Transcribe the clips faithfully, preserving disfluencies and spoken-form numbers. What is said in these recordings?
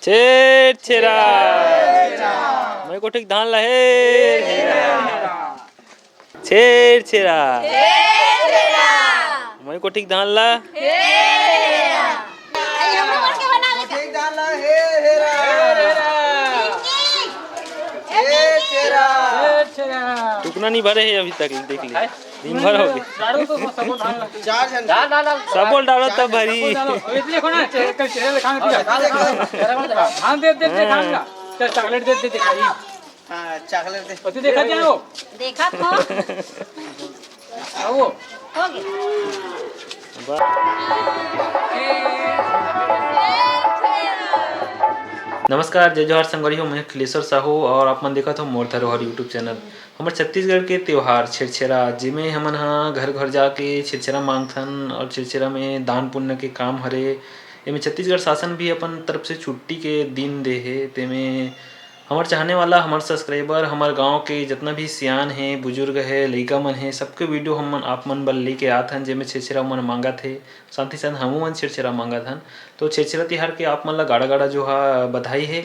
छेर छेरा। मैं कोठिक धान ला हेर हेरा। छेर छेरा। मैं कोठिक धान ला। कोठिक धान ला हेर हेरा। छेर छेरा। टुकना नहीं भरे है अभी तक, देख ली। दिन भर हो गए। चार झन। सबो ल डालो तब भरी। देखो ना, चेहरे, कल चेहरे दिखाएंगे, ठीक है? ध्यान दे, दे, दे, ध्यान ना। चल, चॉकलेट दे, दे, दिखाई। हाँ, चॉकलेट दे। पति देखा जाए वो। देखा था। हाँ, वो। हो गया। नमस्कार, जय जोहार संगवारी हो, मैं अखिलेश्वर साहू और आप मन देखत हो मोर धरोहर YouTube चैनल। हमर छत्तीसगढ़ के त्योहार छेरछेरा, जेमे हमन ह घर-घर जाके छेरछेरा मांगथन और छेरछेरा में दान पुण्य के काम हरे। एमे छत्तीसगढ़ शासन भी अपन तरफ से छुट्टी के दिन दे हे। तेमे हमर चाहने वाला, हमर सब्सक्राइबर, हमर गांव के जितना भी सियान हे, बुजुर्ग हे, लइका मन हे, सबके वीडियो हमन आप मन बर लेके आत हन, जेमे छेरछेरा मन मांगत हे, साथ ही साथ हमू मन छेरछेरा मांगत हन। तो छेरछेरा तिहार के आप मन ला गाड़ा-गाड़ा जो हा बधाई हे।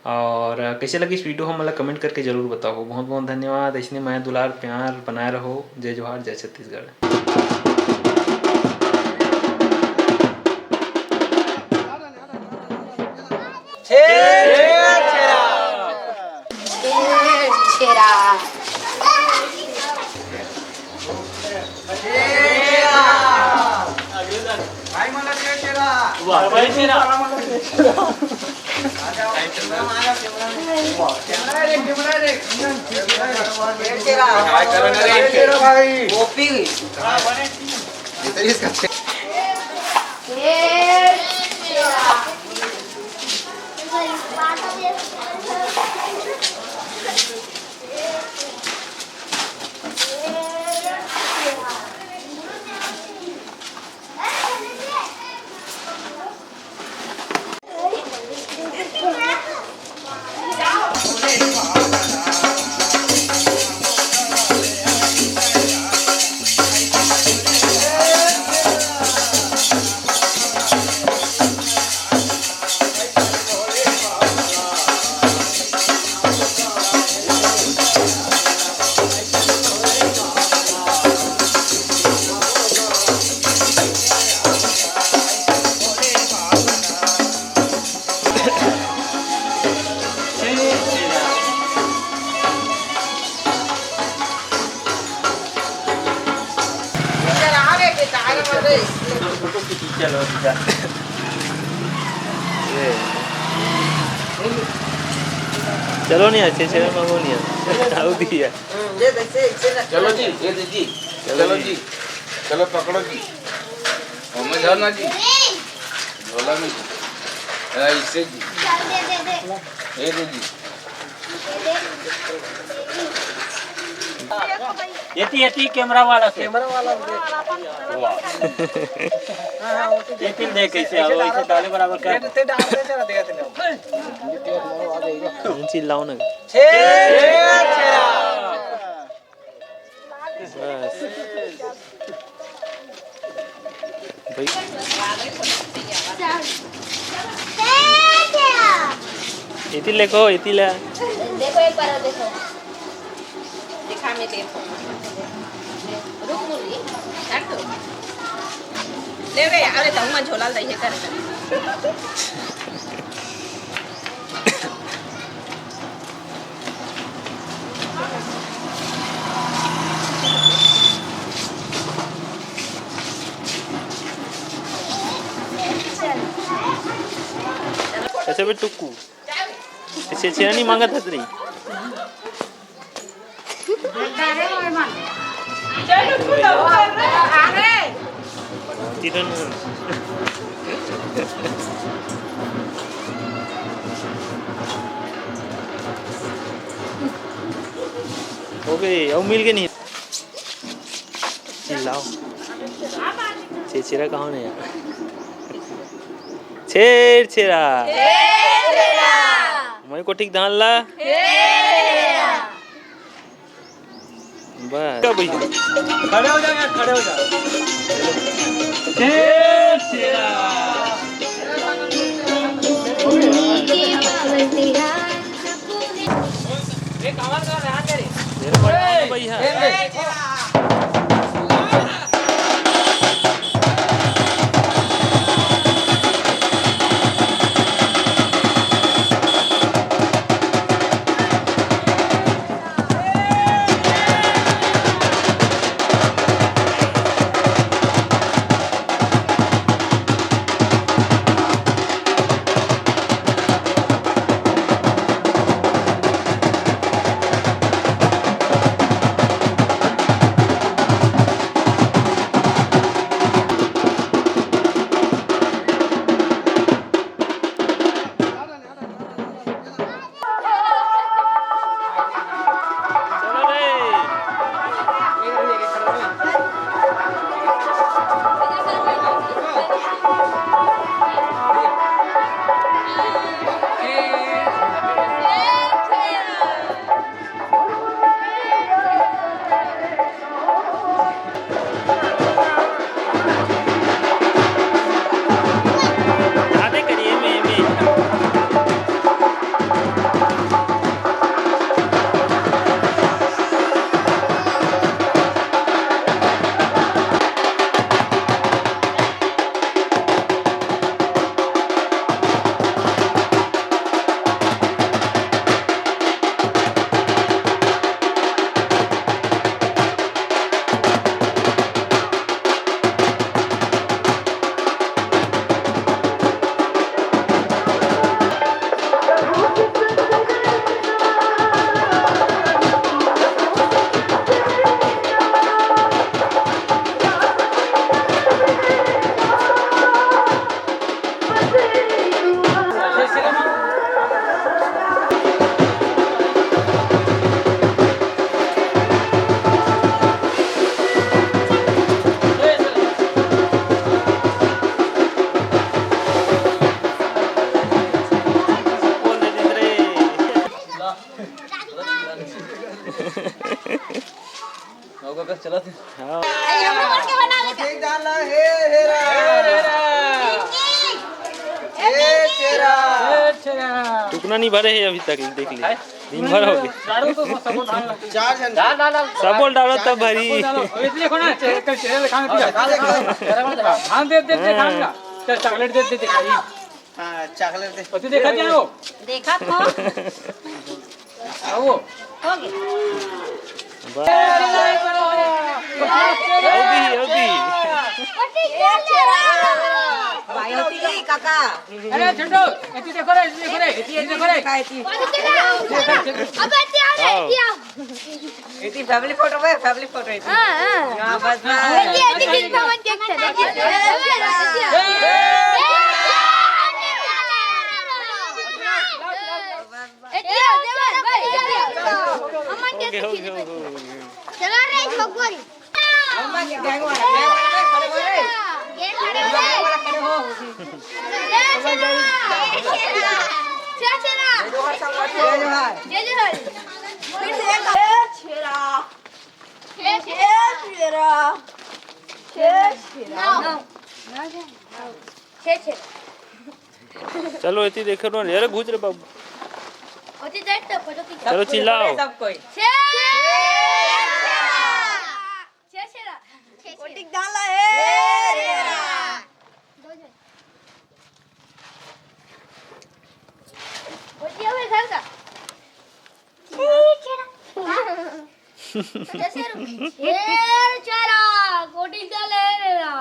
और कइसे लगिस वीडियो, हमन ला कमेंट करके जरूर बताओ। बहुत बहुत धन्यवाद, ऐसने मया दुलार प्यार बनाए रहो। जय जोहार, जय छत्तीसगढ़। छेरा। भाई मन ला छेर छेरा। वाह, भाई छेरा। आजा, कैमरा में आजा, कैमरा में। कैमरा रे, कैमरा रे। छेर छेरा। हाय करो ना रे। छेर छेरा भाई। कॉपी। ये तो इसका छे- चलो नहीं, अच्छे से मंगो नहीं है। आओ दिया। चलो जी, ये दीदी। चलो चलो जी। जी। चलो पकड़ो जी। ओमे जाओ ना जी। झोला में जी। हाँ, इससे जी। ये दे जी। एती, एती कैमरा वाला से। कैमरा वाला से। वाह। ये फिर देख कैसे आओ, इसे डाले बराबर कर। ते डाल दे, चला दे, ते ले। चिल्लाओ ना। छे, छे। बस। भाई। इति लेको, इति ले। देखो, एक बार और देखो। दिखा, मैं देखो। रुक, मुरली, हट तो। ले रे, अरे, तहु मा झोला दइहे कर। अच्छा बे टुक्कू, छेरछेरा नहीं मांगत हस रे। हो गए, अब मिल के नहीं। चिल्लाओ। छेरछेरा कहाँ ने यार? छेरछेरा। मैं कोठिक धान ला। बस। क्या भैया? खड़े हो जाओ यार, खड़े हो जाओ। छेरछेरा। तेरे बड़ा भाई है। टुकना नहीं भरे हे अभी तक, देख ले। दिन भर हो गए। चार झन। डाल, डाल, डाल। सबो ल डालो तब भरी। देखो ना, चेहरे, कल चेहरे दिखाना दिया। हाँ, दे, दे, दे, हाँ। चल, चॉकलेट दे, दे, दिखाई। हाँ, चॉकलेट दे। पति देखा क्या हो? देखा था। आओ। हो गया। बस। अभी, अभी। भाई होती है, काका। अरे, छोटू, एती देखो रे, एती देखो रे, एती देखो रे। अबे, आओ। एती फैमिली फोटो में, फैमिली फोटो एती। हाँ, हाँ। हाँ, बस, बस। एती, एती किन भवन के एक ठन। एती, एती, भाई, एती। अमन के हो गया, हो गया, हो गया। चला रे, भगवान। चलो, एती देखो ना। अरे, घुच रे बाबू। ओती देख तो, फोटो खींच। चलो, चिल्लाओ। सब कोई। छे छेरा। छे छेरा। कोटिक डाला है। ओती हुए घर का। छे छेरा। छे छेरा। कोटिक डाला है रे रा।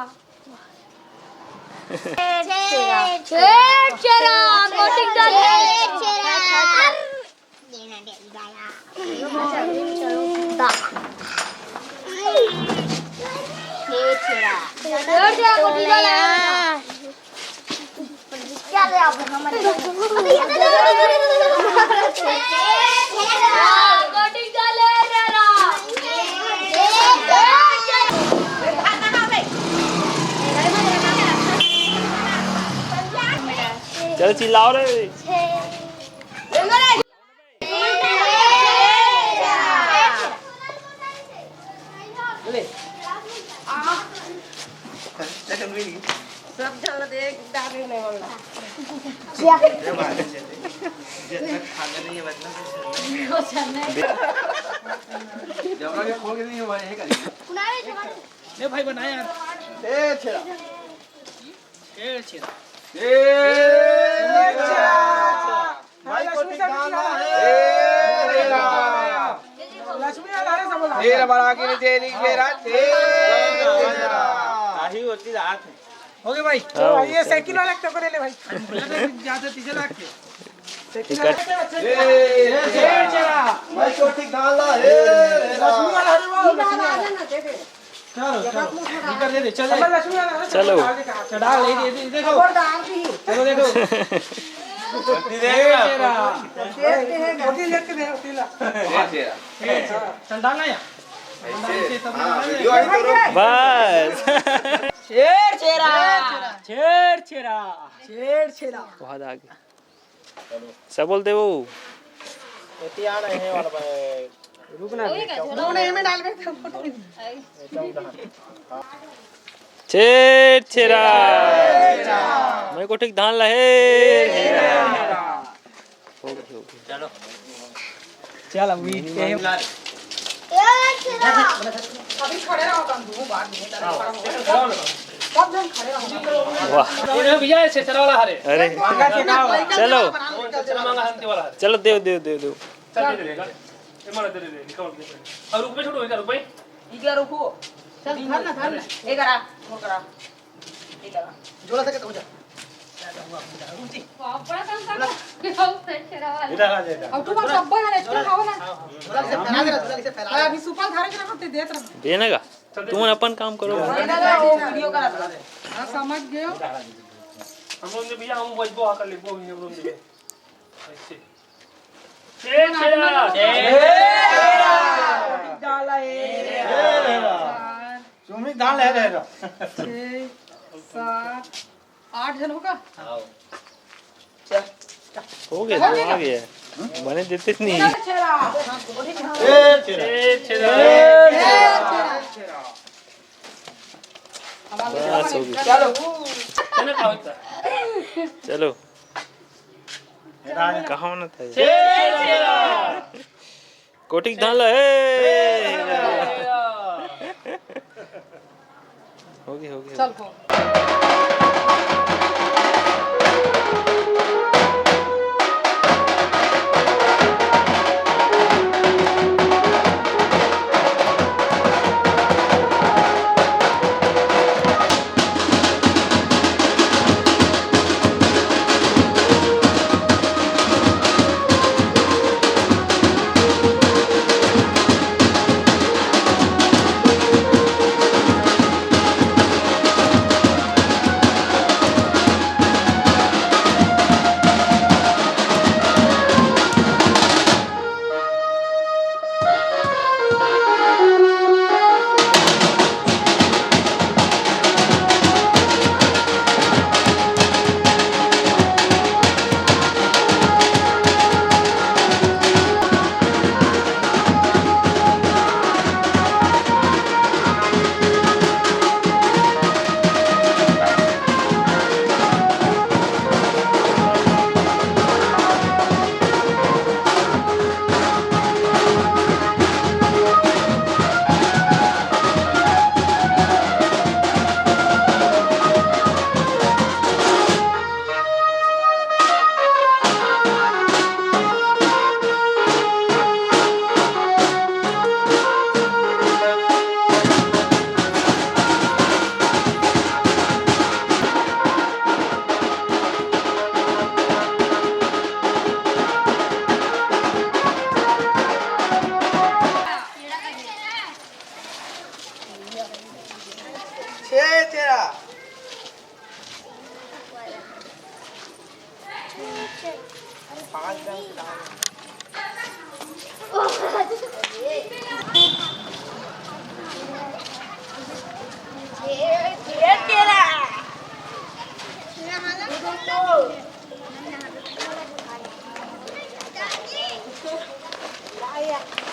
छेर छेरा। छेर छेरा, मोटिक डाल। छेर छेरा। छेर छेरा, मोटिक डाल। चलो चिल्लाओ रे। सब झन देख डारे नहीं वाला। जब तक खाना नहीं है, मतलब, जबड़ा के खोल के नहीं हुआ है, कल। ले भाई, बना यार। ए, छेड़ा। ए, छेड़ा। ए, छेड़ा। भाई, कोटी गाना है। ए, छेड़ा। लक्ष्मी आ रहा है, सब बोला। तेरा बड़ा के नीचे एक मेरा, ए, छेड़ा। आही होती रात है। हो गए भाई। हाँ, ये साइकिल वाला के तो ले ले भाई। ज्यादा तीसरा लाख के। साइकिल वाला के बच्चे। ए, ए, ए, ए, भाई, चोटी डाल ला, ए, ए, लक्ष्मी वाला, अरे वाह, लक्ष्मी वाला। चलो, चलो। निकर दे दे, चल, चल। लक्ष्मी वाला, चलो। चढ़ा ले, दे, दे, देखो। खबरदार भी। चलो, देखो। ए, तेरा। देखते हैं। होती लेके दे, होती ला। ए, तेरा। ए, चल, डालना यार। ऐसे, हाँ, वीडियो आई तो रोक। बस। छेड़ छेड़ा। छेड़ छेड़ा। छेड़ छेड़ा। बहुत आगे। सब बोल दे वो। एती आ रहे हैं वाला भाई। रुक ना। वो नहीं, एमे डाल दे। छेड़ छेड़ा। मैं कोठी के धान ला हे। हो गई, हो गई। चलो। चल, अब ये अभी खड़े रहो, तुम दो बार नहीं, चलो, खड़ा हो। सब जन खड़े रहो। वाह। अरे भैया, ये छेड़ा वाला हरे। अरे। मांगा छेड़ा वाला। चलो। छेड़ा मांगा हंती वाला हरे। चलो, देव, देव, देव, देव। चल, दे दे, दे दे। ये मारा, दे दे, दे, निकाल दे। और रुक पे छोड़ो, इधर रुक पे। इधर रुको। चल, धर ना, धर ना। एक करा, वो करा। एक करा। जोड़ा से हो जा। बाप, बड़ा काम कर। इधर आ जा, इधर। अब तू बस डब्बा है ना, इसको खाओ ना। जोड़ा से फैला दे, जोड़ा से फैला दे। अभी सुपल धारे के रखो, ते देत रहो। देने का? तुम अपन काम करो। देने का, वो वीडियो करा। हाँ, समझ गए हो? हम लोग ने भैया, हम वही को आकर ले, वो भी हम लोग ने। ऐसे। छेड़ छेड़ा। छेड़ छेड़ा। डाला है। छेड़ छेड़ा। सुमित डाल है रे। छः, सात, आठ जन होगा। हो गया, तो आ गया। बने देते नहीं। छेड़ा। ए, छेड़ा। छेड़ छेड़ा। बस हो गया। चलो। चलो। कहाँ होना था ये? कोटिक धान ला, हे। होगी, होगी, होगी। चल, हो। छे तेरा। पाँच रंग का।